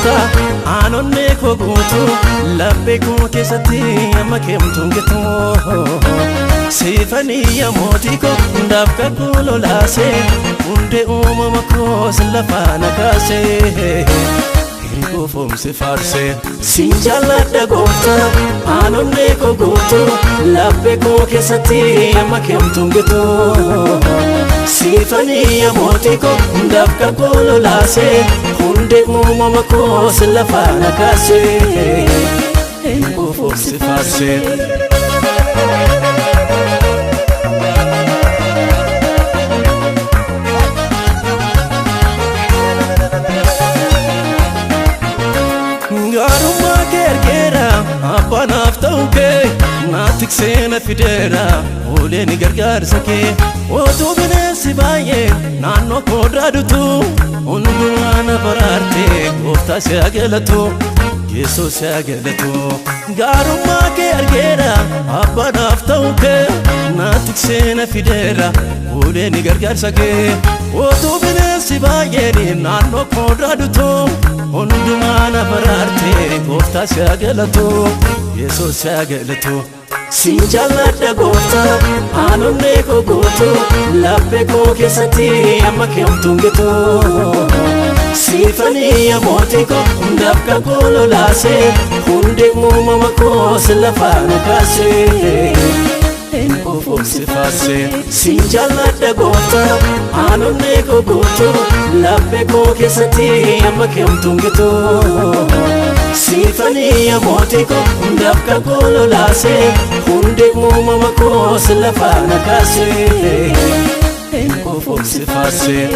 gooftaa aanonnee koo guutuu laphee koo keessatti amma keemtuun gitu. Siifanii mootii koo hundaaf kakuu lolaasee hundee uumama koos lafaa na kaasee. Kufuumsi faarsee siin jaalladha gooftaa aanonnee koo guutuu laphee koo keessatti amma keemtuun gitu. Siifanii mootii koo hundaaf kakuu lolaasee hundee uumama koos lafaa na kaasee. Kufuumsi faarsee. Gaarummaa kee argeera abbaanaaf ta'uu kee naa tiksee na fideera ooleen gargaarsa kee otuu bineensi baay'ee naannoo koo daadutu hundumaa na baraarte gooftaa si haa galatu Yesuus si haa galatu. Gaarummaa kee argeera abbaanaaf ta'uu kee naa tiksee na fideera ooleen gargaarsa kee otuu bineensi baay'een naannoo koo daadutu hundumaa na baraarte gooftaa si haa galatu Yesuus si haa galatu. Siin jaalladha gooftaa aanonnee koo guutuu laphee koo keessatti amma keemtuun gitu. Siifanii mootii koo hundaaf kakuu lolaasee hundee uumama koos lafaa na kaasee. Kufuumsi faarsee siin jaalladha gooftaa aanonnee koo guutuu laphee koo keessatti amma keemtuun gitu. Siifanii mootii koo hundaaf kakuu lolaasee hundee uumama koos lafaa na kaasee. Kufuumsi faarsee.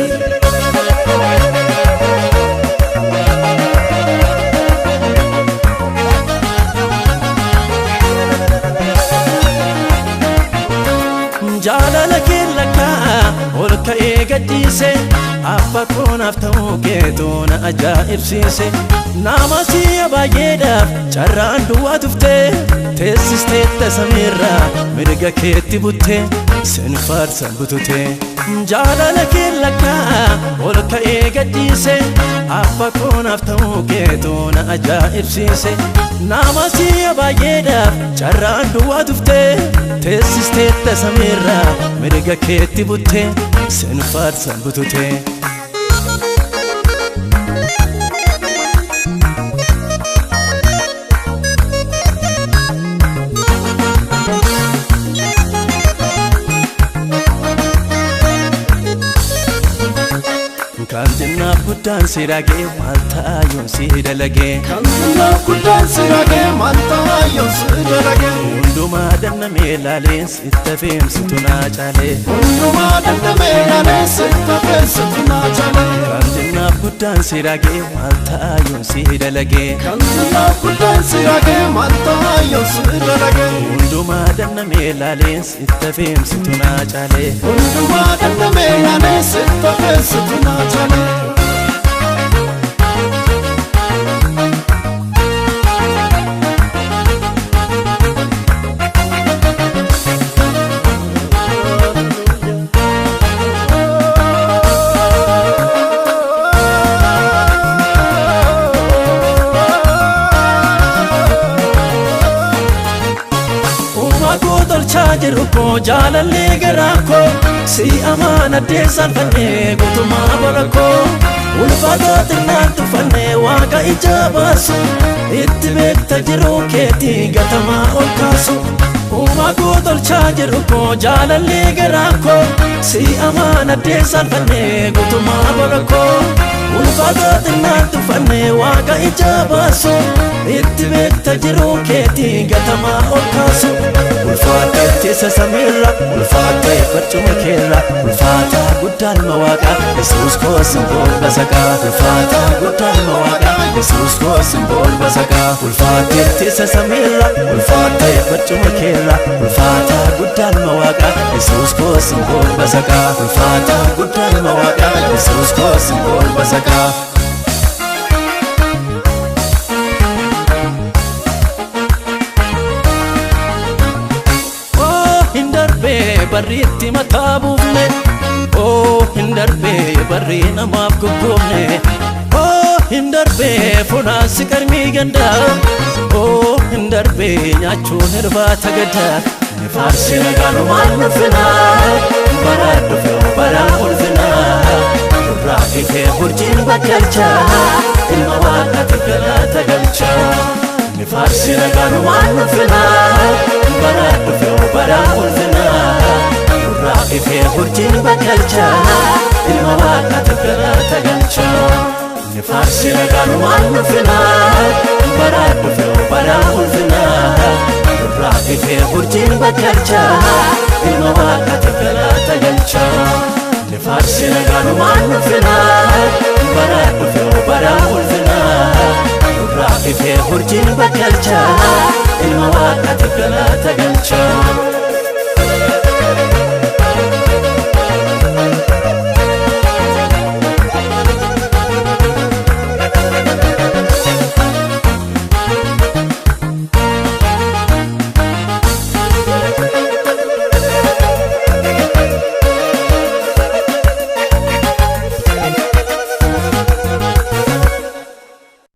Jaalala kee lakkaa ol ka'ee gadhiise abbaa koonaaf ta'uu keetu na ajaa'ibsiise. Nama si'a baay'eedhaaf carraan duwwaa tuftee teessisteetta samiirraa mirga keetti buttee sin faarsan bututee. Jaalala kee lakkaa ol ka'ee gadhiise abbaa koonaaf ta'uu keetu na ajaa'ibsiise. Nama si'a baay'eedhaaf carraan duwwaa tuftee teessisteetta samiirraa mirga keetti buttee sin faarsan bututee. Kan xinnaaf guddaan si ragee maal ta'a yoon si dalagee. Kan xinnaaf guddaan si ragee maal ta'a yoon si dalagee. Hundumaa dannamee laaleen sitti feemsitu naa caalee. Hundumaa dandamee laalee sitti feemsitu naa caalee. Kan xinnaaf guddaan si ragee maal ta'a yoon si dalagee. Kan xinnaaf guddaan si ragee maal ta'a yoon si dalagee. Hundumaa dannamee laaleen sitti feemsitu naa caalee. Hundumaa dandamee laalee sitti feemsitu naa caalee. Uumaa koo tolchaa jiru koo jaalallee garaa koo si amaan addeessaan fannee guutummaa bara koo ulfaataa xinnaan tuffannee waaqa ija baasu itti beekta jiruu keetii gatamaa ol kaasu. Uumaa koo tolchaa jiru koo jaalallee garaa koo si amaan addeessaan fannee guutummaa bara koo ulfaataa xinnaan tuffannee waaqa ija baasu itti beekta jiruu keetii gatamaa ol kaasu. Ulfaatee teessa samiirra ulfaatee barcuma keerra ulfaataa guddaan mawaaqa Yesuus koo simbool basaqaa ulfaataa guddaan mawaaqa Yesuus koo simbool basaqaa ulfaatee teessa samiirra ulfaatee barcuma keerra ulfaataa guddaan mawaaqa Yesuus koo simbool basaqaa ulfaataa guddaan mawaaqa Yesuus koo simbool basaqaa. Oh hin darbee barri itti mataa buufne Oh hin darbee barri namaaf guggoofne Oh Hin darbee funaansi qarmii gandaa, oo hin darbee nyaachuun irbaata gaddaa. Nifaarsi nagaanumaan nufinaa, bara dhufe bara ulfinaa. Nurraa ifee urjiin bakkalchaa, ilma waaqaati galata galchaa. Nifaarsi nagaanumaan nufinaa, bara dhufe bara ulfinaa. Nurraa ifee urjiin bakkalchaa, ilma waaqaati galata galchaa. Nifaarsi nagaanumaan nufinaa, bara dhufe bara ulfinaa. Nurraa ifee urjiin bakkalchaa, ilma waaqaati galata galchaa. Nifaarsi nagaanumaan nufinaa, bara dhufe bara ulfinaa.